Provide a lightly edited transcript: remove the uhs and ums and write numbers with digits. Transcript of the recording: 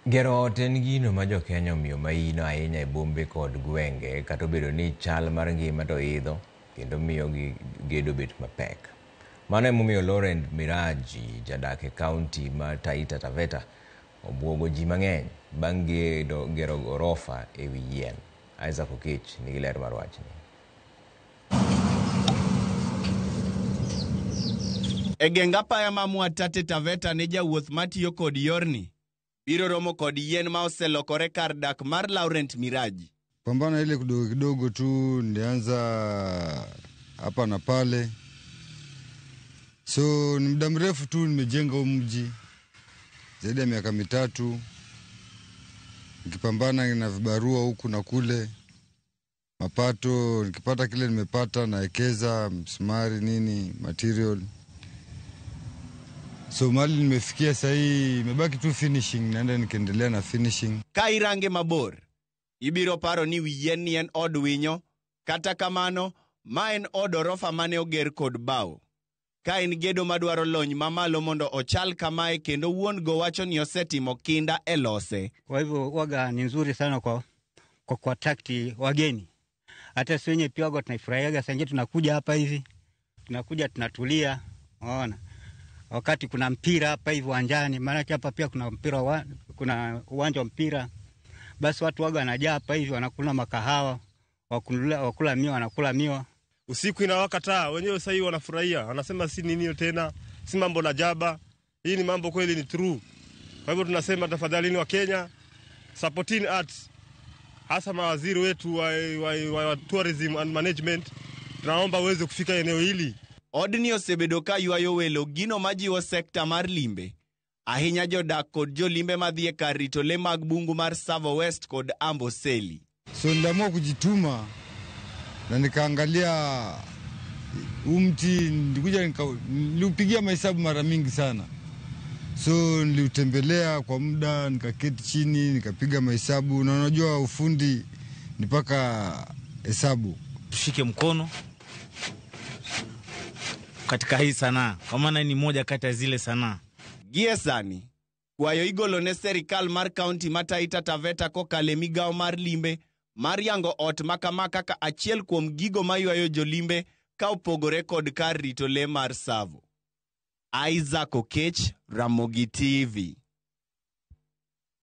Gero ot en gino ma jo-Kenya omiyo maino ahinya e bombe kod gwenge kata obedo ni chal mar ngima to idho kendo miyo gi gedo bet mapek. Mano emomiyo Laurent Miraji, jadak e kaunti ma Taita Taveta, obuogo ji mang'eny bang' gedo gero gorofa e wi yien. Isaac Okech nigi ler mar wachni. E geng apaya ma Mwatate Taveta ne jawuoth matiyo kod yorni biro romo kod yien ma oselokore kar dak mar Laurent Miraji. Pambana ile kidogo kidogo tu nilianza hapa na pale, so ni muda mrefu tu nimejenga huu mji zaidi ya miaka 3, nikipambana na vibarua huku na kule, mapato nikipata kile nimepata naekeza msumari nini material. So mali nimefikia sahii imebaki tu finishing, naenda nikiendelea na finishing. Ka irange mabor, ibiro paro ni wi yien ni en od winyo, kata kamano ma en od orofa mane oger kod bao. Ka en gedo madwaro lony mamalo mondo ochal kamae kendo wuon go wacho ni osetimo kinda e lose. Kwa hivyo waga ni nzuri sana kwa kuattract wageni. Hata sisi wenyewe pia waga tunaifurahiaga, saa ingine tunakuja hapa hivi, tunakuja tunatulia, unaona. Wakati kuna mpira hapa hivi uwanjani, maana hapa pia kuna mpira wa, kuna uwanja wa mpira. Basi watu waga wanajaa hapa hivi, wanakula makahawa, wakula miwa, wanakula miwa. Usiku inawaka taa, wenyewe sasa hivi wanafurahia, wanasema si nini tena, si mambo na jaba. Hii ni mambo kweli ni true. Kwa hivyo tunasema tafadhalini wa Kenya, supporting arts, hasa mawaziri wetu wa tourism and management, tunaomba uweze kufika eneo hili. Odni osebedo ka ywayo welo gino majiwo sekta mar limbe. Ahinya jodak kod jolimbe madhi e kar rito le mag bungu mar Tsavo West kod Amboseli. So niliamua kujituma na nikaangalia huu mti, nilikuja niliupigia mahesabu mara mingi sana. So niliutembelea kwa muda, nikaketi chini, nikapiga mahesabu, na unajua ufundi ni mpaka hesabu. Tushike mkono katika hii sanaa, kwa maana ni moja kati ya zile sanaa. Gie sani, kwayo igolo ne serikal mar kaunti ma Taita Taveta kokalo e migawo mar limbe mar yango ot makama kaka achiel kuom gigo maywayo jolimbe ka opogore kod kar rito le mar Tsavo. Isaac Okech, Ramogi TV.